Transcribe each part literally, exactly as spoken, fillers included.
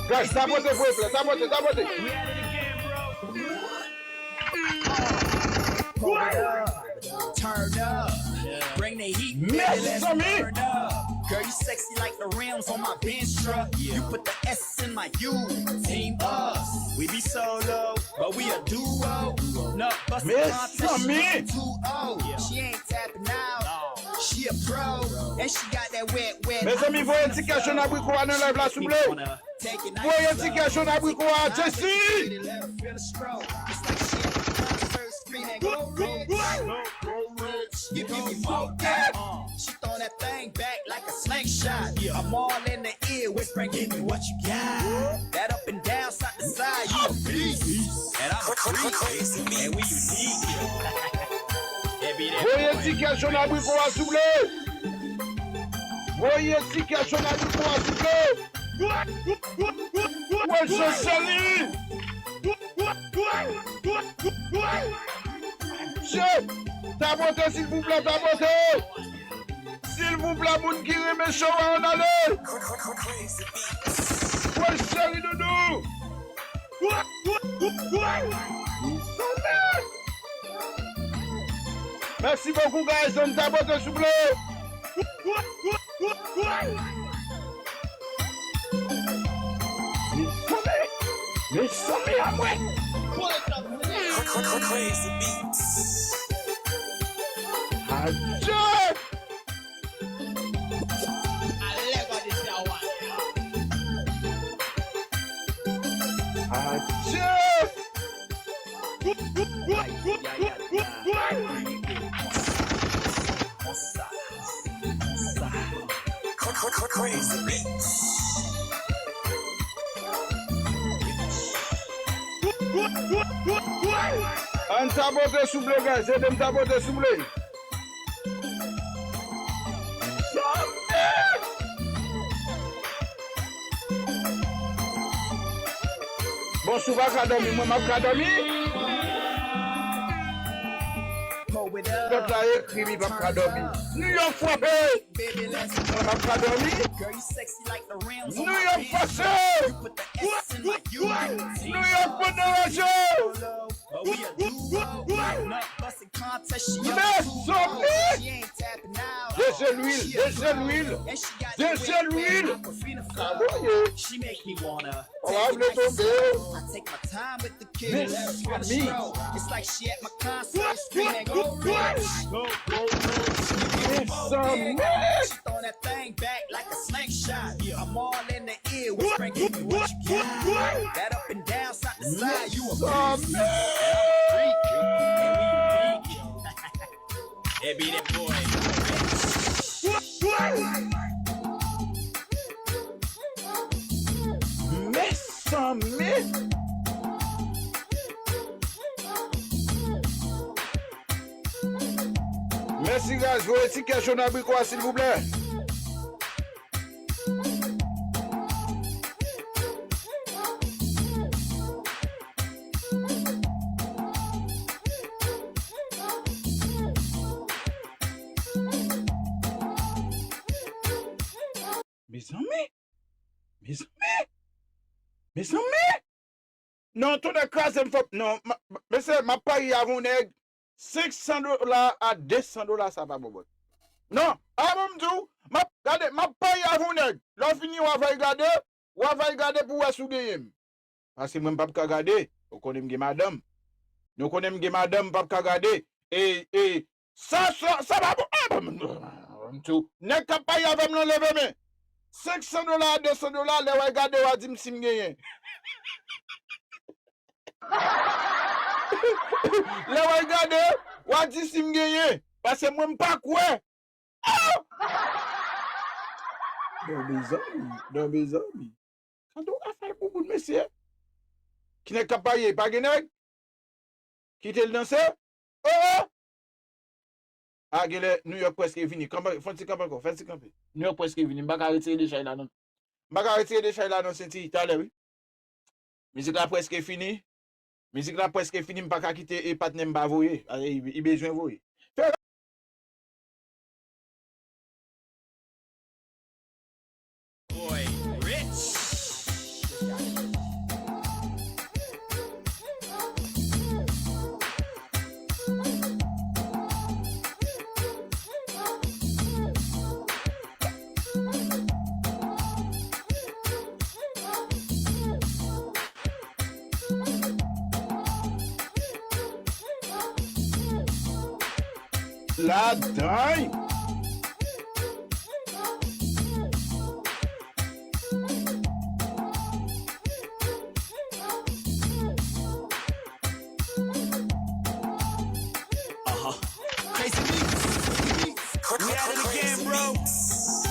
Guys, tapote pou eklè, tapote, tapote. Pour it up, turn up, bring the heat, baby, let's Mezanmi! Burn up. Girl, you sexy like the rims on my Benz truck. You put the S in my U, team us. We be solo, but we a duo. No, bust the contest, she Mezanmi! two oh. She ain't tapping out, she a pro. And she got that wet, wet. Mezanmi, voye ti kèchon abriko a nan live la, souple. Voye ti kèchon abriko a, Jesse! She throwing that thing back like a slingshot. I'm all in the ear whispering, give me what you got. That up and down, side to side, you a beast. And I'm a freak, and we unique. Voye ti kèchon abriko a, souple. Voye ti kèchon abriko a, souple. Wè, Josely! Che! Tapote, silvouplè, tapote! Silvouplè, moun ki renmen show a, ann ale! Wè, cheri doudou! Mèsi bokou, guys. Ann tapote, souple. Mezanmi, mezanmi a mwen. Adje! Adje! Ann tapote souple, guys. Ede m tapote souple. Bon, si w pa ka dòmi, mwen m ap ka dòmi. Lòt la ekri, li p ap ka dòmi. New York frape! Mwen m ap ka dòmi. New York pase! New York pote raje! Mezanmi! Deje lwil, deje lwil, deje lwil. Sa voye. Ou pa vle tonbe. Mezanmi. Mezanmi. Mezanmi. Mezanmi. Mèsi, guys. Voye ti kè cho nan abriko a, silvouplè. Mezanmi! Mezanmi! Mezanmi! Non, tonnè kraze m, fò, non, mesye, m ap parye avè yon nèg, senk san dola a de san dola, sa pa bon, bòs. Non, a bon, m di w, m ap, gade, m ap parye avè yon nèg. Lè w fini, w a va y gade, w a va y gade pou w wè si w genyen m. Paske mwen, m p ap ka gade. Ou konnen m gen madanm. Nou konnen m gen madanm, m p ap ka gade. E, e, sa, sa, sa pa bon. Ah, m, m, m, m di w, nèg k ap parye avè m lan leve men. Senk san dola a de san dola, lè w al gade, w a di m si m genyen. Lè w al gade, w a di si m genyen. Paske mwen, m pa kwè. Ah! Non, mezanmi, non, mezanmi. Gade yon afè bouboun, mesye. Ki nèg k ap parye? Pa gen nèg? Kite l danse? Oh, oh! A, genlè, New York prèske vini. Kanpe, fè yon ti kanpe ankò, fè yon ti kanpe. New York prèske vini. M pa ka retire dechay la, non. M pa ka retire dechay la, non, senti talè, wi. Mizik la prèske fini. Mizik la prèske fini, m pa ka kite e patnè m pa voye. A, li, li bezwen voye. Fè. Boy, Rich. Ladan. Crazy Beats. We at it again, bro.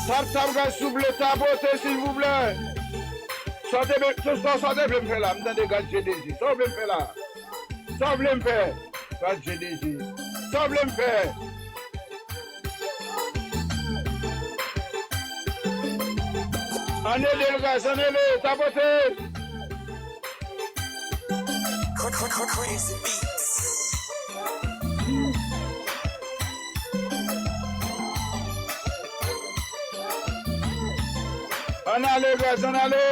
Tap, tap, guys, souple, tapote, silvouplè. Sa w te vle, sa, sa, sa w te vle m fè la? M tande gad je de je. Sa w vle m fè la? Sa w vle m fè? Gad je de je. Sa w vle m fè? Ann ede l, guys, ann ede, tapote. Crazy Beats. Ann ale, guys, ann ale.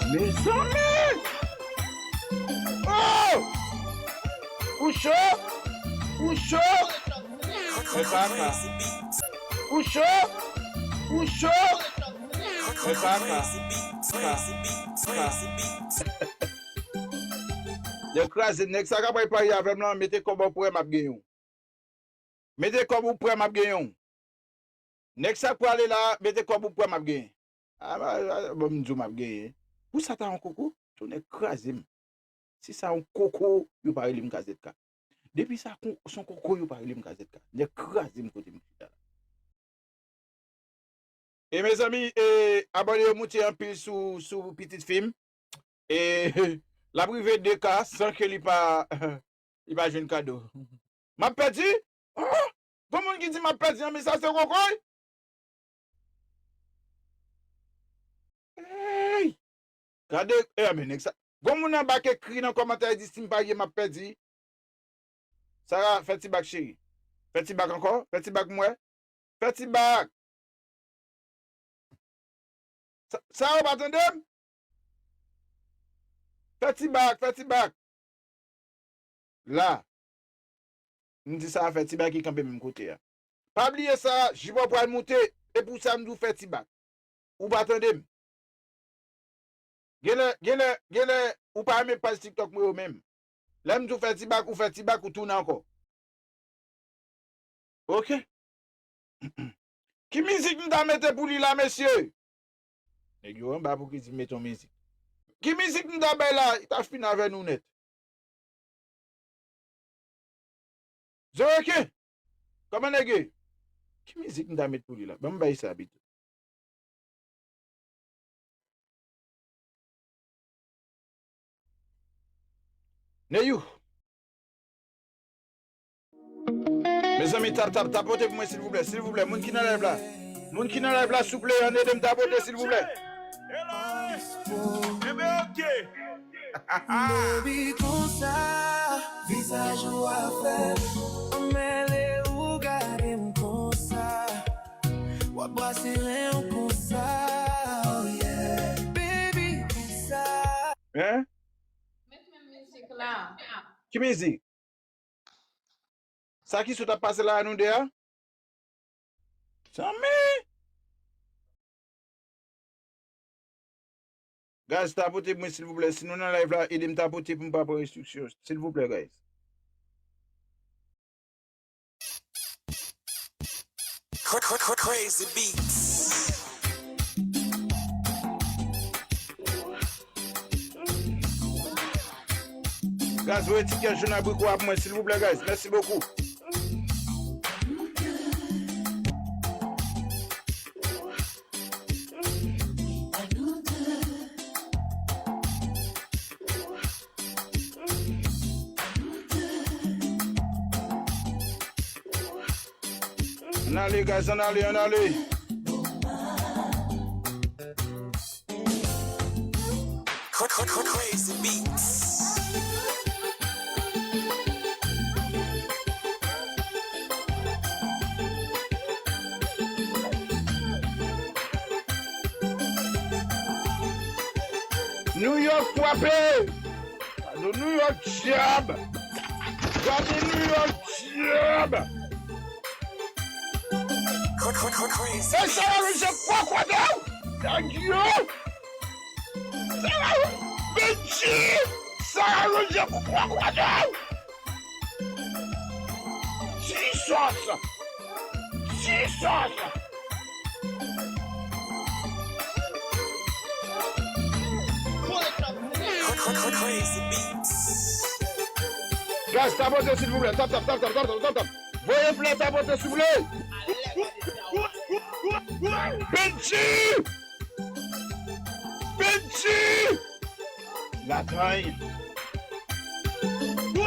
Mezanmi! Oh! Ou cho? Ou cho? Mwen pa ka. Ou cho? Ou cho? Mwen pa ka. Yo kraze, nèg sa k ap pale avè m lan, mete kòb ou prè, m ap genyen w. Mete kòb ou prè, m ap genyen w. Nèg sa k prale la, mete kòb ou prè, m ap genyen. A, a, a, bon, m di w m ap genyen. Pou sa ta yon koko, tonè kraze m. Si sa yon koko, yo pa rele m K Z K. Depi sa kon-, son koko, yo pa rele m K Z K. Nèg kraze m kote m chita la. E mezanmi, e, abòne yo moute anpil sou, sou pitit fi m. E l ap rive de K san ke li pa, li pa jwenn kado. M ap pèdi? Oh! Gon moun ki di m ap pèdi nan mesaj se kokoy? Hey! Gade, e, men nèg sa. Gon moun anba k ekri nan kòmantè, di si m pa ye, m ap pèdi. Sara, fè ti bak, cheri. Fè ti bak ankò. Fè ti bak, m wè. Fè ti bak. Sa, sa ou pa tande m? Fè ti bak, fè ti bak. La. M di sa, fè ti bak ki kanpe menm kote a. Pa bliye sa, jipò pral moute, e pou sa m di w fè ti bak. Ou pa tande m? Genlè, genlè, genlè, ou pa renmen paj TikTok mwen yo menm. Lè m di w fè ti bak, ou fè ti bak, ou tounen ankò. Ok. Ki mizik m ta mete pou li la, mesye? Nèg yo anba pou ki di m mete yon mizik. Ki mizik m ta bay la? Li ta fin avè nou nèt. Zero Ken, kòman nèg ye? Ki mizik m ta met pou li la? Ban m bay sa pito. Neyou. Mezanmi, tap, tap, tapote pou mwen, silvouplè, silvouplè. Moun ki nan live la, moun ki nan live la, souple, ann ede m tapote, silvouplè. Baby, konsa, vizaj ou a fè m anmèle, ou gade m konsa, w ap brase ren w konsa, oh yeah. Baby, konsa. Hein? Met menm mizik la. Ki mizik? Sa ki sot ap pase la a nou de a? Zanmi! Guys, tapote pou mwen, silvouplè. Si nou nan live la, ede m tapote pou m pa pran restriksyon. Silvouplè, guys. Cra-, cra-, cra-, Crazy Beats. Guys, voye ti kè jòn abriko a pou mwen, silvouplè, guys. Mèsi bokou. Ann ale, guys, ann ale, ann ale. Cra-, cra-, cra-, Crazy Beats. New York frape! Gade New York djab! Gade New York djab! Cra-, cra-, cra-, Crazy Beats. Sa ranje kwakwadow! Nèg yo! Sa ranje! Sa ranje kwakwadow! Jisòs! Jisòs! Crazy Beats. Guys, tapote silvouplè. Tap, tap, tap, tap, tap, tap, tap. Voye flè, tapote silvouplè. Benji! Benji! Latay.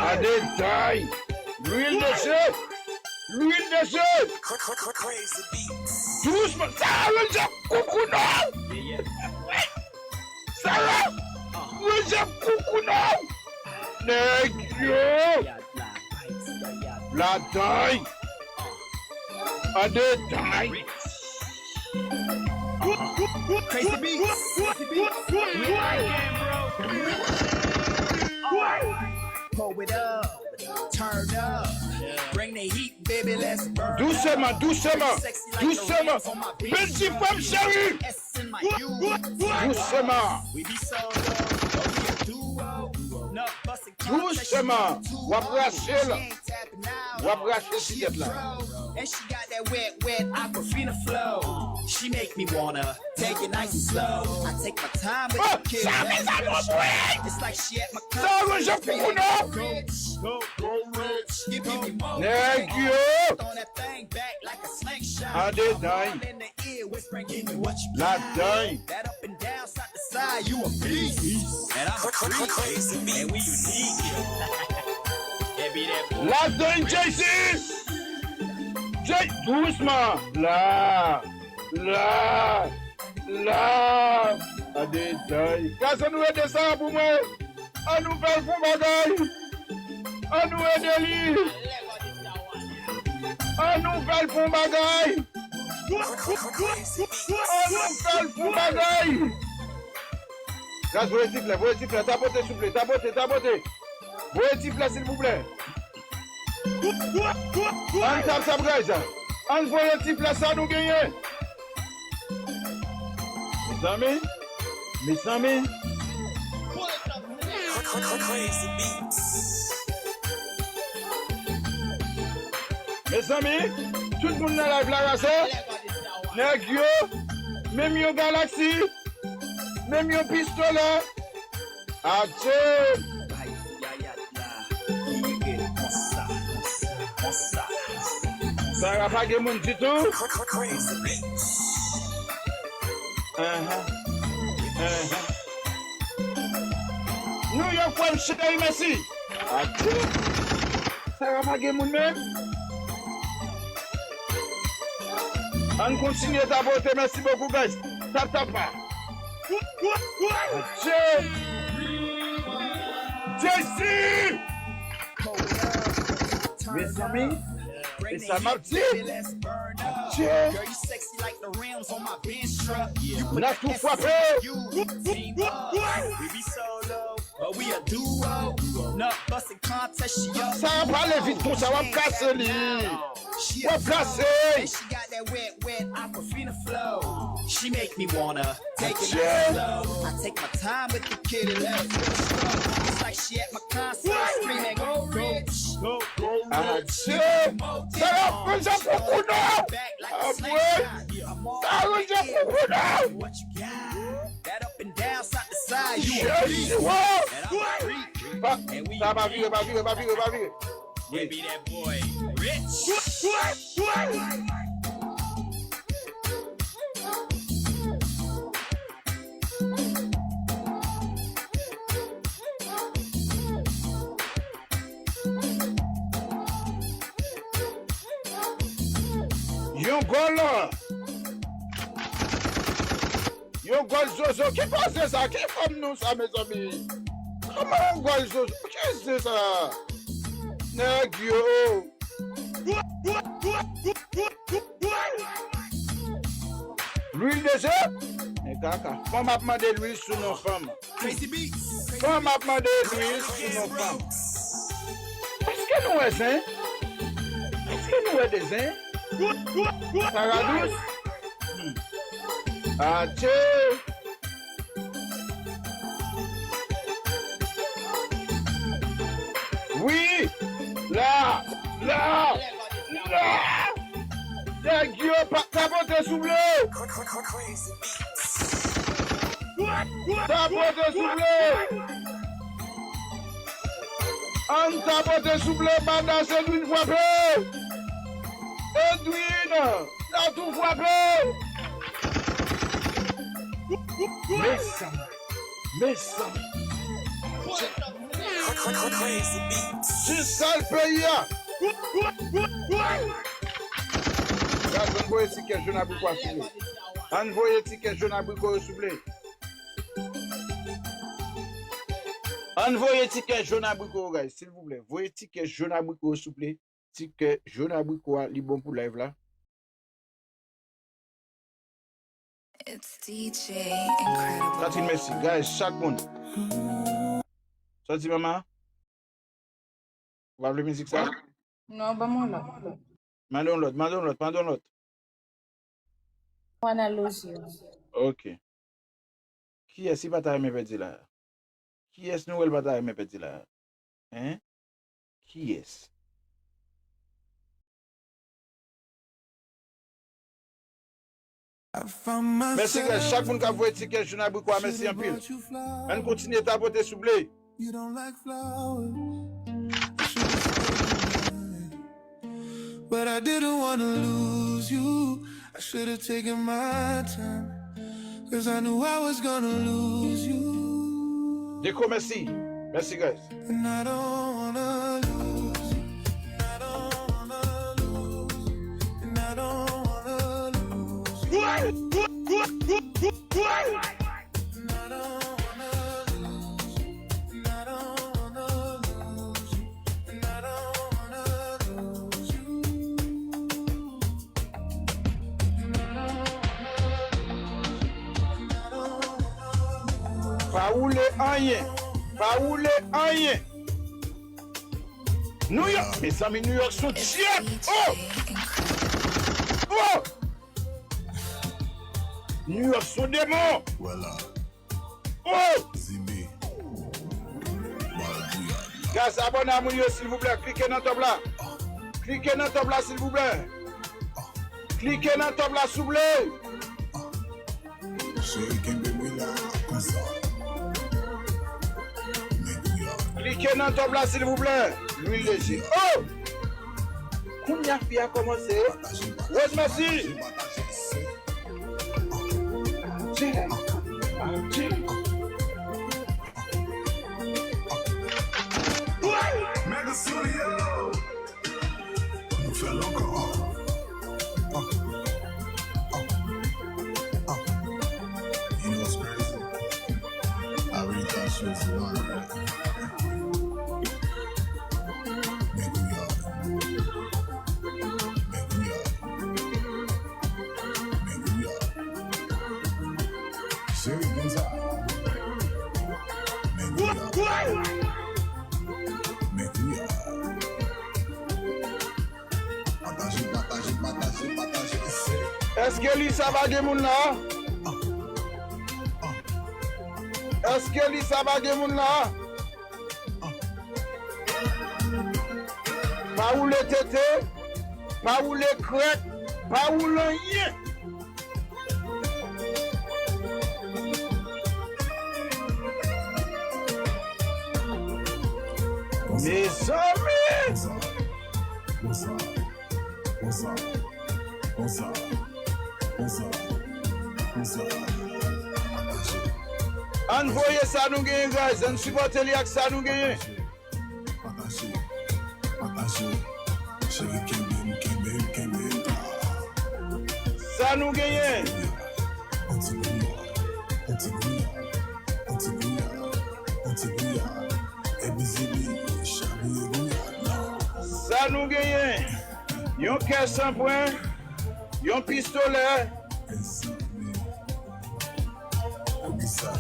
Adetay. Lwil de je. Lwil de je. Crazy Beats. Dousman. Sa a ranje koukou non. Sa a ranje koukou non. Nèg yo. Latay. Adetay. Crazy Beats. Crazy Beats. We back again, bro. Pull it up. Turn up. Bring the heat, baby, let's burn up. Dousman, dousman, dousman. Benji, fanm cheri. Dousman. We be solo, but we a duo. No, bust Dousman, w ap rache l. W ap rache ti tèt la. And she got that wet, wet Aquafina flow. She make me wanna take it nice and slow. I take my time with the kid. Sa mezanmi, w ap wè. It's like she at my concert. Sa ranje koukou non. Rich, go, go rich. Give me more. Nèg yo. Throwing that thing back like a slingshot. Adetay. Ladan. That up and down, side to side, you a beast. And I'm a freak. Crazy beats. And we unique. Ladan J C. J, dousman. La. La. La. Adetay. Gaz, ann nou ede sa pou mwen. Ann nou fè l fon bagay. Ann nou ede li. Ann nou fè l fon bagay. Ann nou fè l fon bagay. Gaz, voye ti flè, voye ti flè. Tapote souple, tapote, tapote. Voye ti flè silvouplè. Ann tap tap gaz. Ann voye ti flè sa nou genyen. Mezanmi, mezanmi. Crazy beats. Mezanmi, tout moun nan live la raze. Nèg yo, menm yon galaksi, menm yon pistolè. Atye! Ay, yaya, la. Li ret konsa, konsa, konsa. Sa a pa gen moun ditou. Crazy beats. Aha. Aha. New York, frè m cheri, mèsi. Atye. Sa a pa gen moun menm. Ann kontinye tapote, mèsi bokou, guys. Tap, tap, pa. Atye. J C! Mezanmi, e sa m ap di. Atye. N a tou frape. Sa a pale vit konsa, w ap kase li. W ap kase. She make me wanna take it slow. I take my time with the kitty, let's go. It's like she at my concert screaming, "Go rich, go, go rich." Atye. Sa a ranje koukou non. Back like a slingshot. Sa a ranje koukou non. What you got? That up and down, side to side, you a beast. And I'm a freak. And we unique. Sa pa vire, pa vire, pa vire, pa vire. Baby, that boy rich. Yon gòl. Yon gòl zozo. Ki koze sa? Ki fòm nou sa, mezanmi? Kòman yon gòl zozo? Ki zen sa? Nèg yo. Lwil de je? Men kaka. Fanm ap mande lwil sou non fanm. Crazy beats. Fanm ap mande lwil sou non fanm. Èske nou wè zen? Èske nou wè de zen? Sa radous? Hmm. Atye! Wi! La! La! Nèg yo pa tapote souple. Tapote souple. Ann tapote souple, Badass Edwin frape. Edwin, sa tou frape. Mezanmi, mezanmi. Ki sal peyi a? Gaz, ann voye ti kè jòn abrikò a, souple. Ann voye ti kè jòn abrikò yo, souple. Ann voye ti kè jòn abrikò yo, guys, silvouplè. Voye ti kè jòn abrikò yo, souple. Ti kè jòn abrikò a, li bon pou live la. It's D J Incredible. Katrine, mèsi. Guys, chak moun. Sòti, mama. Ou pa vle mizik sa? Non, ban m yon lòt. Mande yon lòt, mande yon lòt, mande yon lòt. Yon analoji. Ok. Kiyès li pa ta renmen pèdi la? Kiyès nou wè l pa ta renmen pèdi la? Hein? Kiyès? Mèsi, guys. Chak moun k ap voye ti kè jòn abrikò a, mèsi anpil. Ann kontinye tapote souple. You don't like flowers. I should have stayed the night. But I didn't want to lose you. I should have taken my time. 'Cause I knew I was gonna lose you. Deko, mèsi. Mèsi, guys. And I don't wanna lose you. And I don't wanna lose you. And I don't wanna lose you. Pa woule anyen. Pa woule anyen. New York, mezanmi, New York sou dyèt. Oh! Oh! New York sou demon. Vwala. Oh! Zimbi. Bal Gouyad. Guys, abòne a moun yo, silvouplè. Klike nan top la. Klike nan top la, silvouplè. Klike nan top la, souple. Cheri, kenbe mwen la, konsa. Nèg Gouyad. Klike nan top la, silvouplè. Lwil de je. Oh! Kounye a fi a kòmanse. Pataje, pataje, Rose Mercy. Pataje, pataje. Mega Studio. Nou fè l ankò. You know what's crazy? I really thought she was the one, right? Nèg Gouyad. Nèg Gouyad. Nèg Gouyad. Cheri, konn sa. Nèg Gouyad. Nèg Gouyad. Pataje, pataje, pataje, pataje, se. Èske Lisa pa gen moun la? Èske Lisa pa gen moun la? Pa woule tete, pa woule krèk, pa woule anyen. Mezanmi! Konsa, konsa, konsa, konsa, konsa, konsa. Ann voye sa nou genyen, guys. Ann sipòte li ak sa nou genyen. Pataje, pataje. Cheri, kenbe m, kenbe m, kenbe m. Sa nou genyen? On ti Gouyad, on ti Gouyad, on ti Gouyad, on ti Gouyad, on ti Gouyad. Ebi zibi, chabouye Gouyad la. Sa nou genyen? Yon kè san pwen, yon pistolè. Mezanmi. Pou kisa?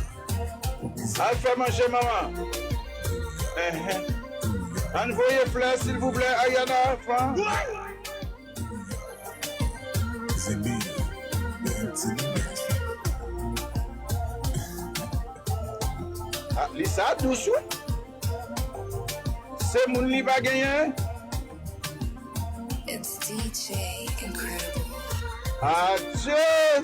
Al fè manje, manman. Enhen. Ann voye flè, silvouplè, Ayana, fan. Zibi, bèl ti bèl. Ah, Lisa dous, wi. Se moun li pa genyen. It's D D J Incredible. Adje!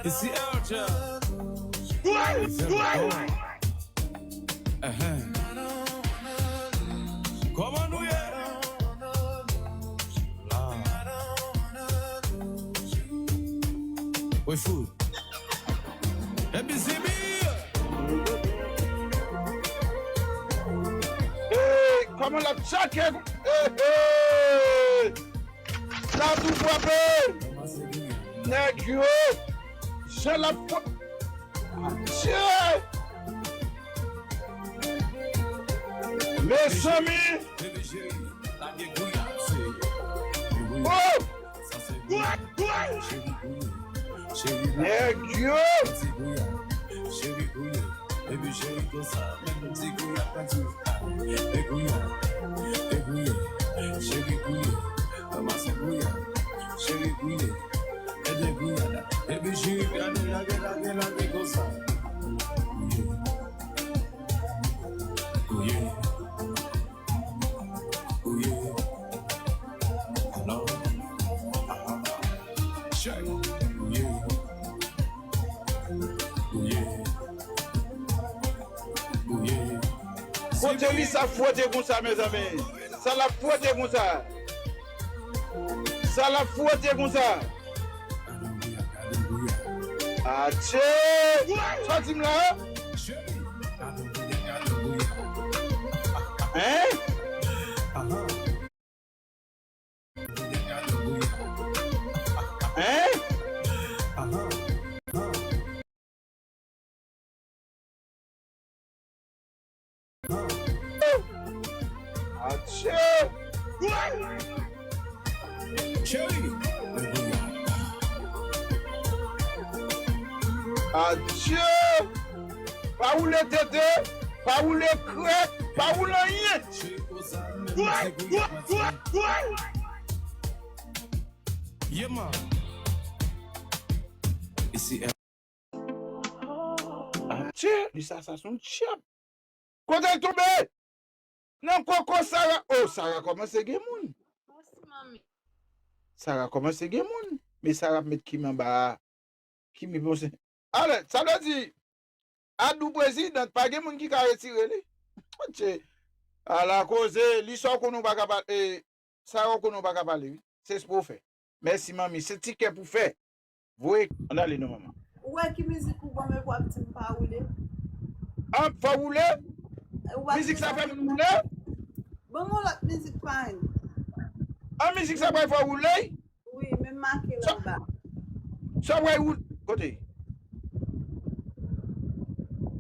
Isi Elja. Kòman nou ye? La. We food. Epi zibi. Hey, kòman l ap tchake? Hey, hey. Sa tou frape. Nèg yo. Jan l ap fwa-, Adje! Mezanmi! Oh! Nèg yo! Kote li sa fwote konsa, mezanmi? Sa l ap fwote konsa? Sa l ap fwote konsa? Atye! Sa w di m la? Hein? Hein? Atye! Cheri! Adje! Pa woule tete, pa woule krèk, pa woule anyen! Yeah, man. Isi Adje, li sa, sa se yon djab. Kote l tonbe? Nan koko Sara. Oh, Sara kòmanse gen moun. Mèsi, manmi. Sara kòmanse gen moun. Men Sara ap met Kimi anba a. Kimi panse. Ale, sa vle di, Adou prezidan, pa gen moun ki ka retire li. Adje. Ala koze, li sa w konnen w pa ka pale. Sa yo konnen w pa ka pale, wi. Se espre w fè. Mèsi, manmi. Se ti kè pou fè. Voye, ann ale non, manman. Ou wè ki mizik ou ban m epi w ap di m pa woule? An, fò w woule? Ou pa Mizik sa fè moun woule? Ban m yon lòt mizik pa m. An, mizik sa pral fè w woule? Wi, men m make l anba. Sa w woule? Kote?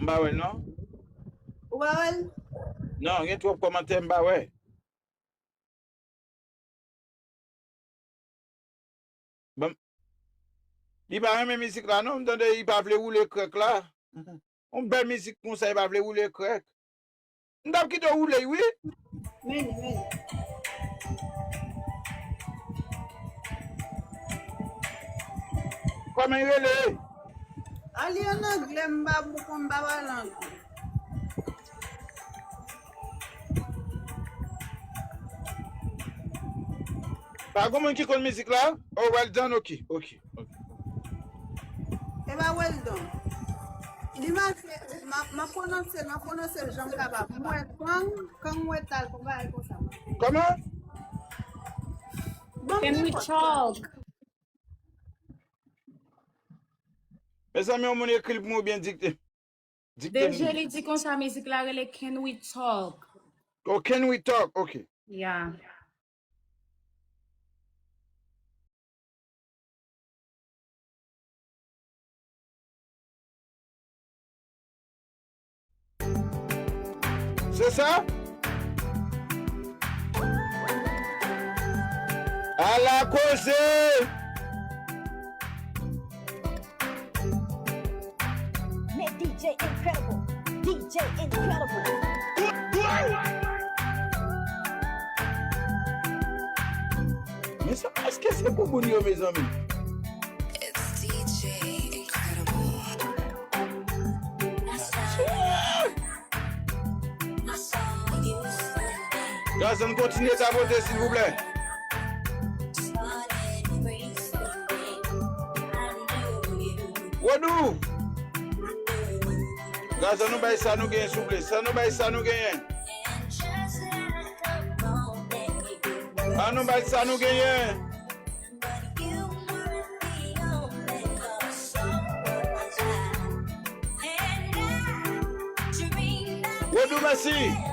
M pa wè l, non. Ou pa wè l? Non, gen twòp kòmantè, m pa wè. Bon. Li pa renmen mizik la non, m tande li pa vle woule krèk la. Yon bèl mizik konsa, li pa vle woule krèk. M t ap kite w woule, wi. Meni, meni. Kòman l rele? A, li an anglè, m pa poko, m pa pale anglè. Pa gen moun ki konn mizik la? Oh, well done, ok, ok, ok. E pa well done. Li mache, m ap, m ap pwononse, m ap pwononse l jan m kapab. M wè kang, kang wè tal, konpa e konsa. Kòman? Can we talk? Mezanmi, yon moun ekri l pou mwen oubyen dikte. Dikte m. D J li di konsa, mizik la rele Can We Talk? Oh, Can We Talk? Ok. Yeah. Se sa? Ala koze! Men D J Incredible. Èske se bouboun yo, mezanmi? Gazann, kontinye tapote, silvouplè. Wodou! Gazann, nou bay sa nou genyen, souple. Sa nou bay sa nou genyen. An nou bay sa nou genyen. Wodou, mèsi.